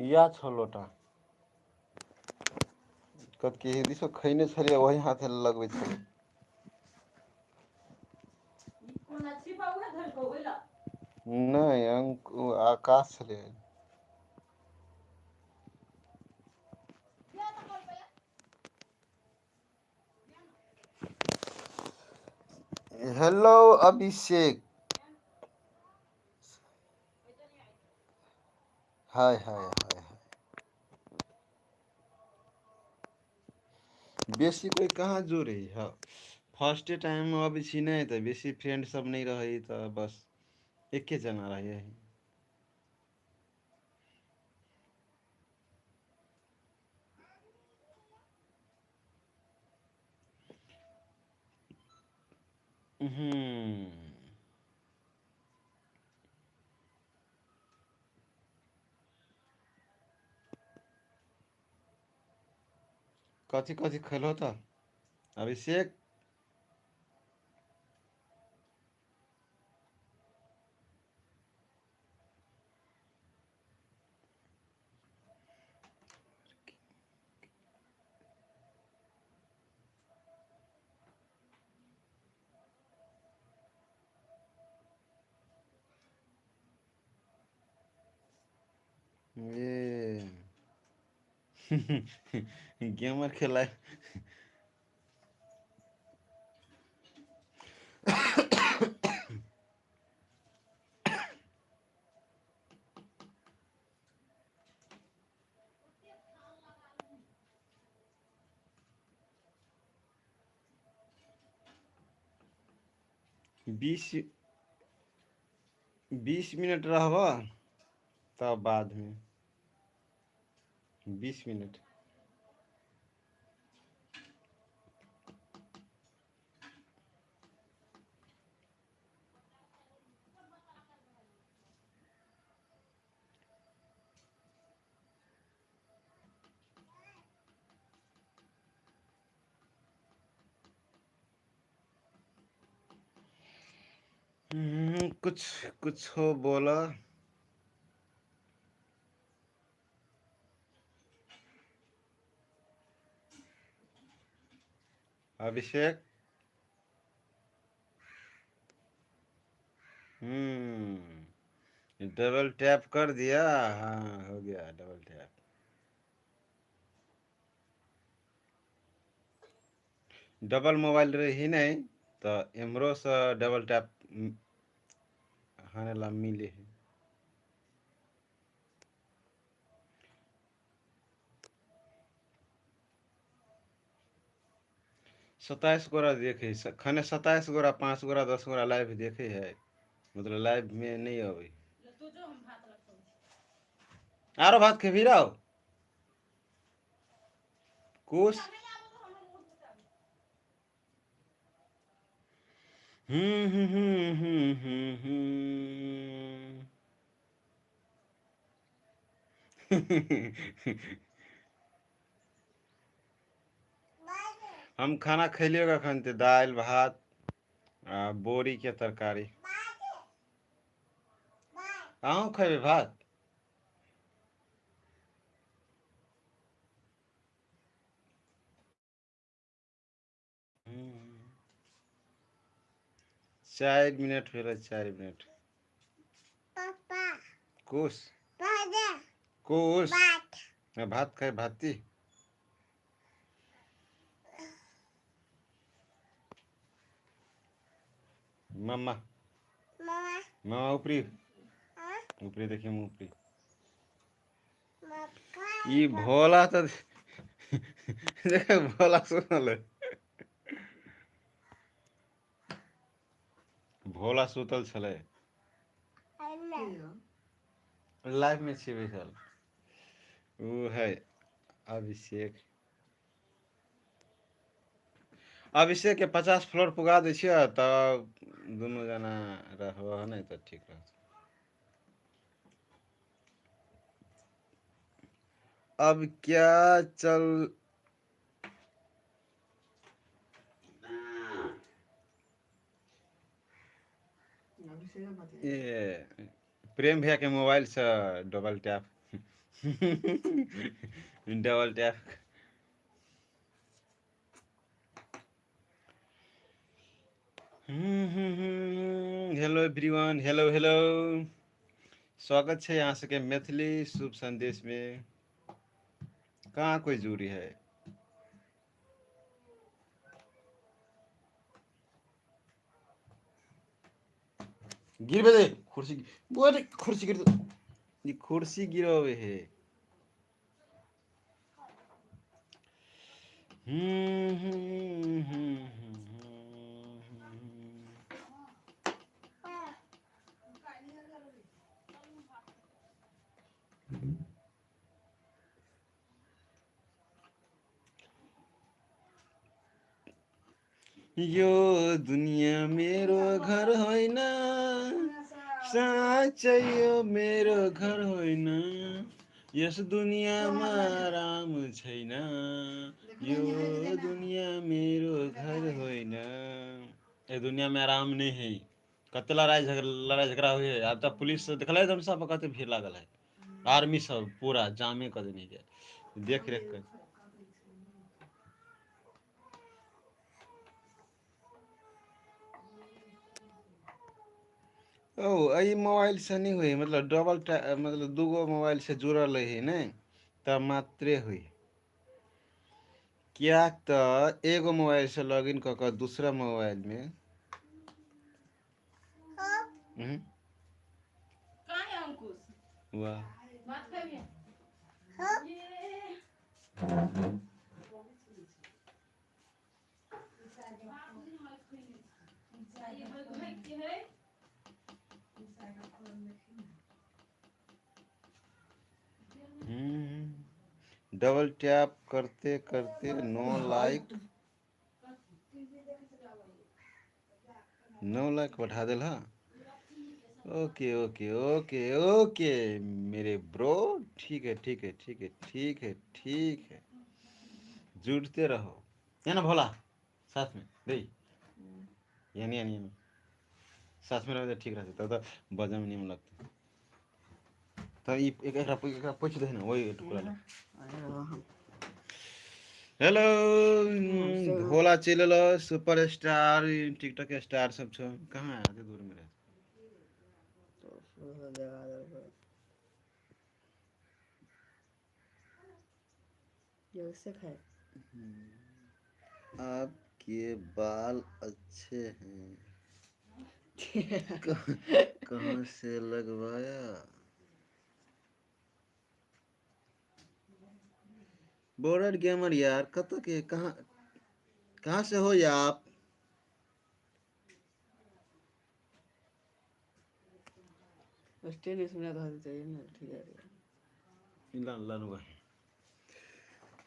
इएह छौ लोटा। कथी हिन्दी सब खैने छलियै वही हाथे लगबै छलै। कोना छिपा उहे धलको ओहि ला। नहि अंकु आकाश छलै। दिया तऽ कल पे हेलो अभिषेक। हाय हाय हाय हाय। बेसी कोइ कहाँ जोड़ै है। फर्स्टे टाइम अबै छी नहि तऽ बेसी फ्रेंड सब नहि रहै तऽ बस एके जना रहै। हम्म। कथी कथी खेलहो तऽ अभिषेक? ये गेमर खेला। बीस 20 मिनट रहबह तब बादमे 20 मिनट। कुछ कुछ हो बोला। अभिषेक। हम्म, डबल टैप कर दिया। हाँ, हो गया डबल टैप। डबल मोबाइल रही नहीं तऽ एम्हरोसँ डबल टैप हाने ला मिले है। 27 गोरा देखे खने, 27 गोरा, 5 गोरा, 10 गोरा लाइव देखे है, मतलब लाइव में नहीं अबै। तू जो, हम भात रखै छी। आरो भात खेबही रौ कुश? हम्म हम्म हम्म हम्म हम्म हम्म। हम खाना खैलियो कखन ते दालि भात आ बोरी के तरकारी। अहूँ खेबै भात? 4 मिनट भेलै, 4 मिनट। कुश कुश, भात खाइ भाती। मामा मामा, ऊपरी ऊपरी देखिए, ऊपरी। ई भोला तऽ देख, भोला सुनल, भोला सुतल छलै। लाइव में छी बैसल, ओ है अभिषेक। अभिषेक के 50 फ्लोर पुगा दै छियै तब दुनू जना रहबह, नहि तऽ ठीक रहत। अब क्या चल ये प्रेम भैया के मोबाइल से double tap. Double tap. Hello everyone, hello hello. स्वागत छै अहाँ सबके मैथिली शुभ संदेश में। कहाँ कोई जुड़ी है? गिरबे दे कुर्सी, बोले कुर्सी गिर, ये कुर्सी गिरवे है। हम्म हम्म हम्म हम्म। यो दुनियाँ मेरो घर होइन, साँच्चै यो मेरो घर होइन, यस दुनियाँमा राम छैन, यो दुनियाँ मेरो घर होइन। ए दुनिया में आराम नहीं है। कते लड़ाई झगड़ा, लड़ाई झगड़ा हुई है। आब तऽ पुलिस सब देखले हम सब कते भीड़ लागल है, आर्मी सब पूरा जामे कऽ देने के देख रेख कर। ओ एहि मोबाइल से नहीं हुई, मतलब डबल मतलब दूगो मोबाइल से जुड़ल रही ने तब मात्रे हुई। कियाक तऽ एगो मोबाइल से लॉगिन कऽ कऽ दूसरा मोबाइल में। हम्म, कहाँ है अंकुश? वाह। भात खेबिहे? ये ये भग के है। डबल टैप करते करते 9 लाइक, 9 लाख बढ़ा दिल। हाँ ओके ओके ओके ओके मेरे ब्रो, ठीक है ठीक है ठीक है ठीक है ठीक है, जुड़ते रहो है ना भोला, साथ में दे यानी यानी यानी साथ में रहो, ठीक रहते तब तो बजे में नहीं लगता। तो ई एक एकरा एकरा पूछ दे ना वही टुकड़ा। हेलो भोला चलि एलो, सुपर स्टार टिकटॉक स्टार सब छौ, कहाँ है? एते दूर में रहे। आपके बाल अच्छे हैं, कहाँ से लगवाया? बॉर्डर गेमर यार कत के कहाँ कहाँ से हो या आप?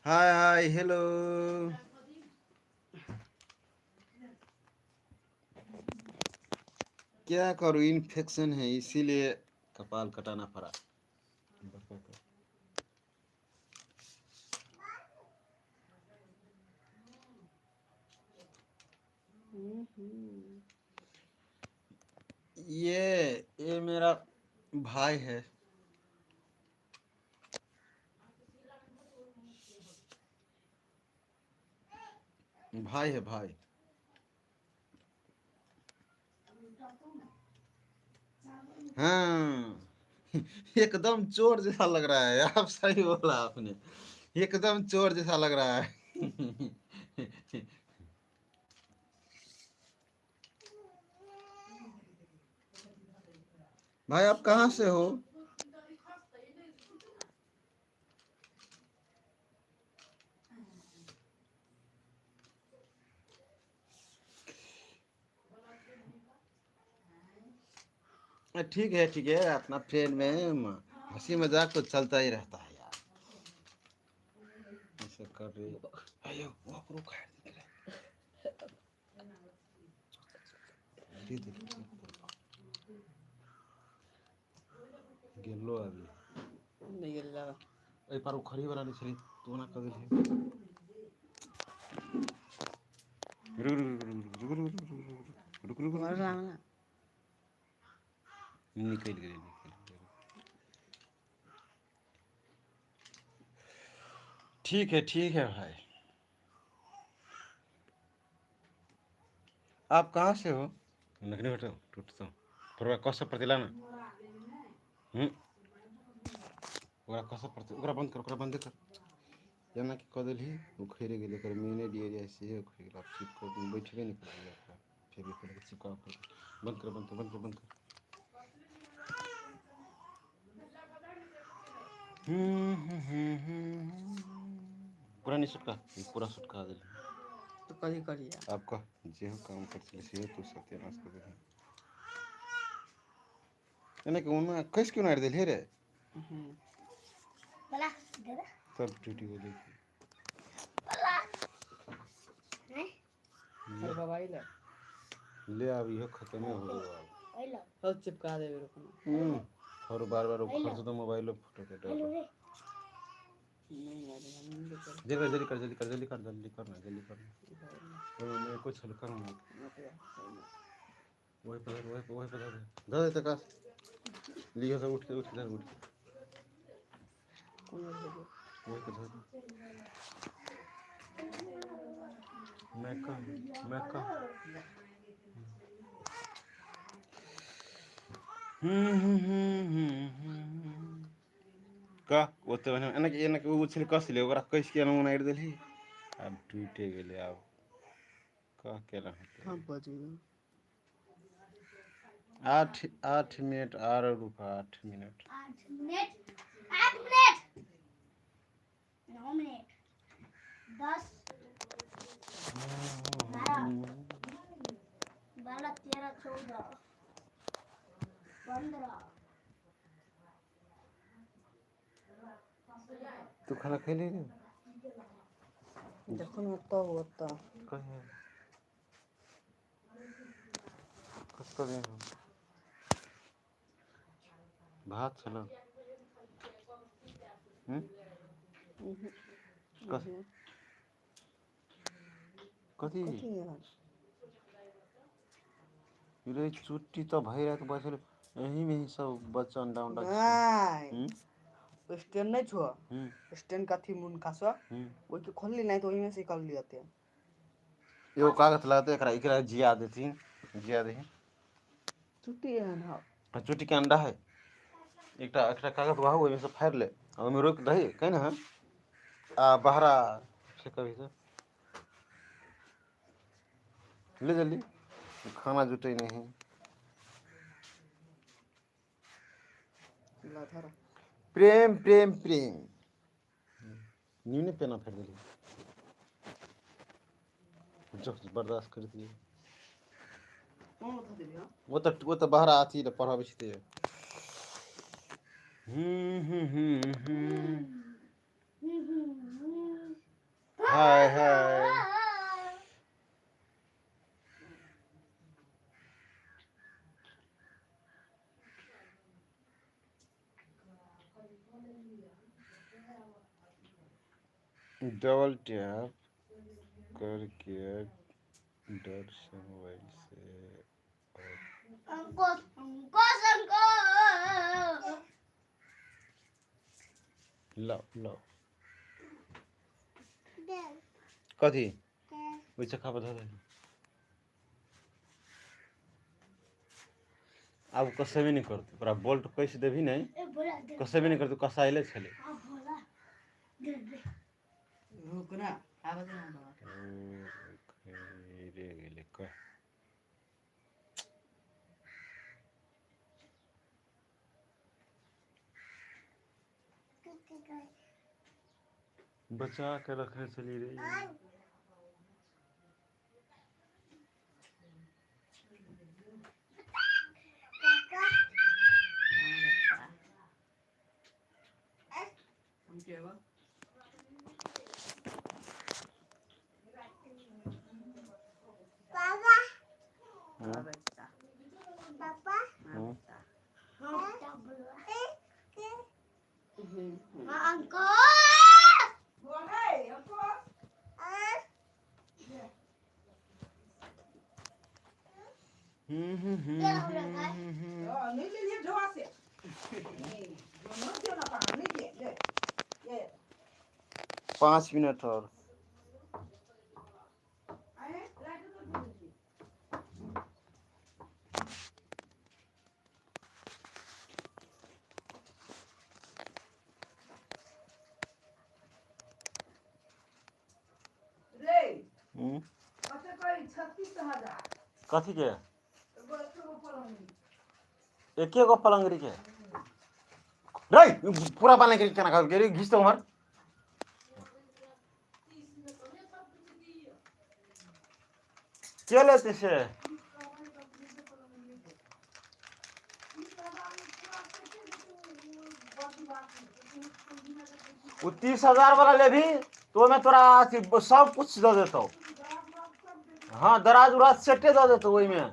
हाय हाय हेलो। क्या करूँ, इन्फेक्शन है इसीलिए कपाल कटाना पड़ा। ये मेरा भाई है। भाई है भाई। हाँ एकदम चोर जैसा लग रहा है आप, सही बोला आपने, एकदम चोर जैसा लग रहा है। भाई आप कहाँ से हो? ठीक है ठीक है, अपना फ्रेंड में हंसी मजाक तो चलता ही रहता है यार। ऐसे कर रही अयो वो करो खाड़ दे दे गेलो अभी नहीं गेला। एहि पर उखड़ी वाला नहीं छली तू ना कर देली। रुक रुक रुक रुक रुक रुक रुक घर रुक लाना। निकलि गेलै, निकलि गेलै। ठीक है भाई। आप कहाँ से हो? नकनी हटो टूटतो पर कस प्रतिला ना। हम्म ओकरा कस प्रति ओकरा बंद कर, ओकरा बंद कर। जेना कि कऽ देलही उखड़ि गेलै, एकर मेने एरिया सेहो उखड़ि गेल। आब चिपकऽ बैठबे नहि करैए ओकरा, फेविकोल के चिपका बंद कर, बंद कर, बंद कर, बंद कर। पूरा नहीं सुटका, पूरा सुटका देलही। तो कथी करिया? आब कह जेहो काम कर छलै सेहो तू सत्यानाश कर देलही। एना के ओना कसि के उनारि देलही रे, बोला दे तब टूटि गेलै। बोला अरे बाबा ले ले आब इहो खत्मे हो गेलो आब। हेलो सब चिपका देबे रुकना। और बार बार उखड़ तो मोबाइलो फोटो के डर। हेलो रे नहीं यार, हम नहीं कर। जल्दी जल्दी कर, जल्दी कर, जल्दी कर, जल्दी कर ना, जल्दी कर ना। ओहिमे एको छलका ना। वही पर धर, वही पर, वही पर धर, धर दे तका लियो सब, उठ के उठ के धर, उठ के वही पर धर। मैं कह मैं कह कह ओते बढ़िआँ एना के एना के ओ छलै कसले ओकरा कसि के एना उनारि देलही, आब टूटि गेलै। आब कह केना हेतै? हाँ बज गेल। 8 8 मिनट आर रुक, 8 मिनट, 8 मिनट, 8 मिनट, 9 मिनट, 10 12 12 13 14 15। तू खाना खैली रे? जखन ओतऽ ओतऽ कहिया कतऽ गेल? भात छल। कथी कथी रे? चुट्टी तऽ भरि राति बचल एही में ही सब बच्चा अंडा उंडा। नहीं स्टैंड नहीं छो, स्टैंड कथी मुनका सो ओइ के खोलली नहीं तो ओही में से निकल लियते। एगो कागज लागतै एकरा, एकरा जिया देथिन, जिया दही। चुट्टी एहन हौ। आ चुट्टी के अंडा है। एकटा एकटा कागज बहाउ, ओहिमे से फाड़ि ले आ ओहिमे रोपि दही कहि ने। आ बहरा से कभी से ले जल्दी, खाना जुटै नहीं। ला धर। प्रेम प्रेम प्रेम न्यूने पेना फेर देली जो बर्दाश्त कर दिए। कोन धऽ देली? हँ वो तऽ बहरा अथी लए पढ़ाबै छै ते। हम्म हम्म हम्म हम्म हाय हाय डबल टैप करके डर से मोबाइल से और अंकुश अंकुश अंकुश लाओ लाओ कथी ओहि चक्का पर धऽ दही। आब कसबे नहि करतै ओकरा, बोल्ट कसि देबही नहि, ए बोला दे। कसबे नहि करतै, कसायले छलै। हाँ बोला दे दे। रुक ना, आबऽ दे ना बाबा। रे गेलै कह। बचा के रखने छली रे। हम के बा? पापा हाँ बच्चा। पापा हाँ बच्चा। हाँ क्या बोला? हम्म। हाँ अंकुश। हम्म हम्म हम्म क्या हो रहा है? हम्म। 5 मिनट और। रे। हम्म। कते कहै? 36,000। कथी के? एगो एगो पलंग। एके गो पलंगरी के रे, पूरा बना के केना के रे, घिस तो उमर के लेते से। वो 30,000 वाला लेभी तो ओहिमे तोरा अथी सब कुछ दऽ देतौ। हाँ, दराज उराज सेटे दऽ देतौ ओहिमे।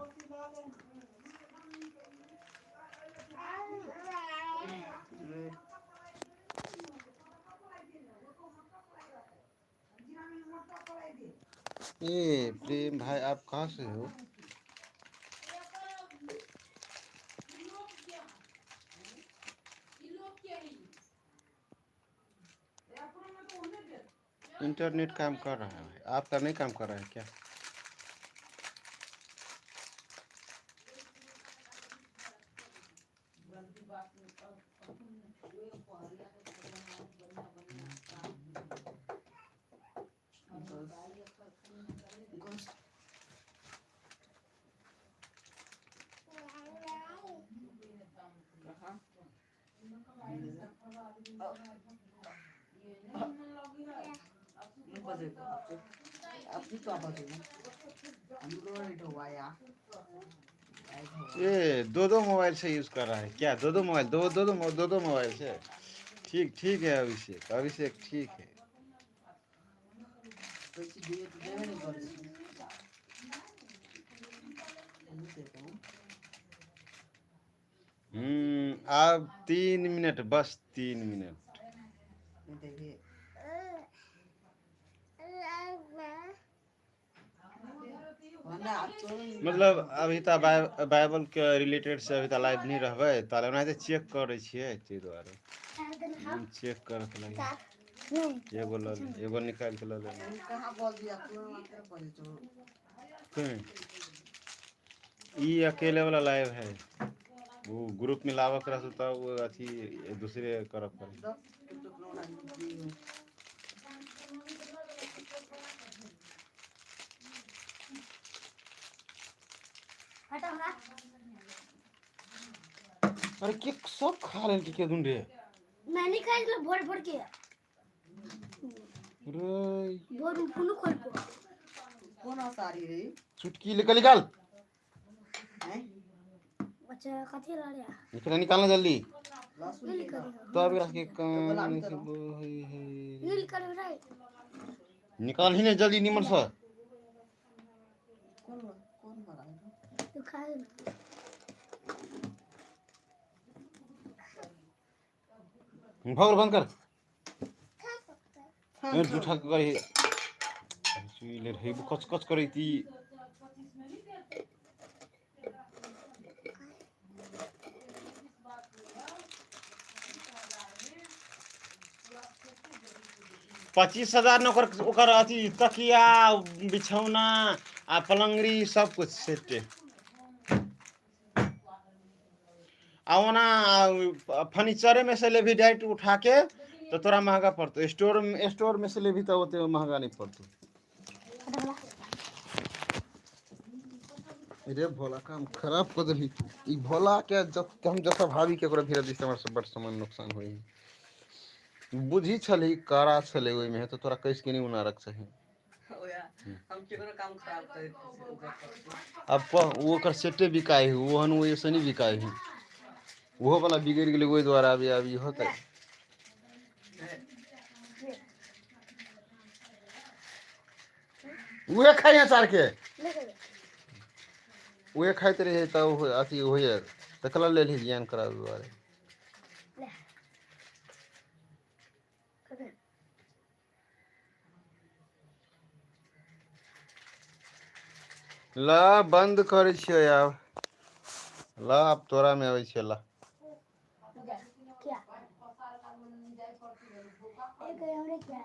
ये प्रेम भाई, आप कहाँ से हो? इंटरनेट काम कर रहा है, आपका नहीं काम कर रहा है क्या? बस। कहाँ? बजेको अब तो बजेको हाम्रो वाया। ये दो दो मोबाइल से यूज कर रहा है क्या? दो दो मोबाइल, दो दो दो दो दो मोबाइल से। ठीक, ठीक है अभिषेक, अभिषेक, ठीक है। पैसे दिए तो देवे नहीं करे। अब 3 मिनट, बस 3 मिनट। देखिए। मतलब अभी तऽ बाइबल के रिलेटेड से अभी तऽ लाइव नहीं रहबै तऽ ओनाहिते चेक करै छियै, ताहि दुआरे चेक करऽ लागि एगो लऽ ले, एगो निकालि के लऽ ले। कहाँ बोल दिया तू मात्र बजे तो। ई अकेले वाला लाइव है, वो ग्रुप में लाबक रहतौ तब वो अथी दूसरे करऽ पड़े। 10। हटाओ ना। अरे, के सब खा लेल के दुन रे? मैंने खाई लो भोर भोर के। रे। भोर में फोन खोल को। कौन सारी रे? चुटकी निकल, निकाल। हैं? अच्छा, कथी ला रहा? निकल, निकालना जल्दी। लहसुन नील के कर। तब एकरा के कान से नील कर रहा। निकाल ही नहीं जल्दी निमन से। कौन कौन बना? तू खा ले। भगल बंद कर। ए, जूठा करी सुइले रही, कच कच करै ती। 25,000 ने ओकर ओकर अथी तकिया, बिछौना आ पलंगरी सब कुछ सेटे। आ ओना फर्नीचरे में से लेभी डायरेक्ट उठा के तो तोरा महंगा पड़तो। स्टोर में से लेभी तो ओते महंगा नहीं पड़तो। रे भोला, काम खराब कर देली। ई भोला के जब हम जैसा भाभी के ओकरा भिड़ा दिस, हमर सब बड़ सामान नुकसान होई। बुझी छलही, कड़ा छलै ओहिमे तऽ तोरा कसि के नहि ओना रख चाही। ओया हम केकरो काम खराब करे? अब ओ ओकर सेटे बिकाइ है, ओहन ओहिसँ नहि बिकाइ है। ओहो वाला बिगड़ि गेलै, ओहि दुआरे अभी अभी होतै। उहे खाइ अचार के। उहे खाइत रहे तऽ अथी होइए तऽ कला लेलही ज्ञान कराबै दुआरे। ले। ल, बन्द करै छियै आब। ल, आब तोरामे अबै छियै, ल। क्या एक हमने क्या?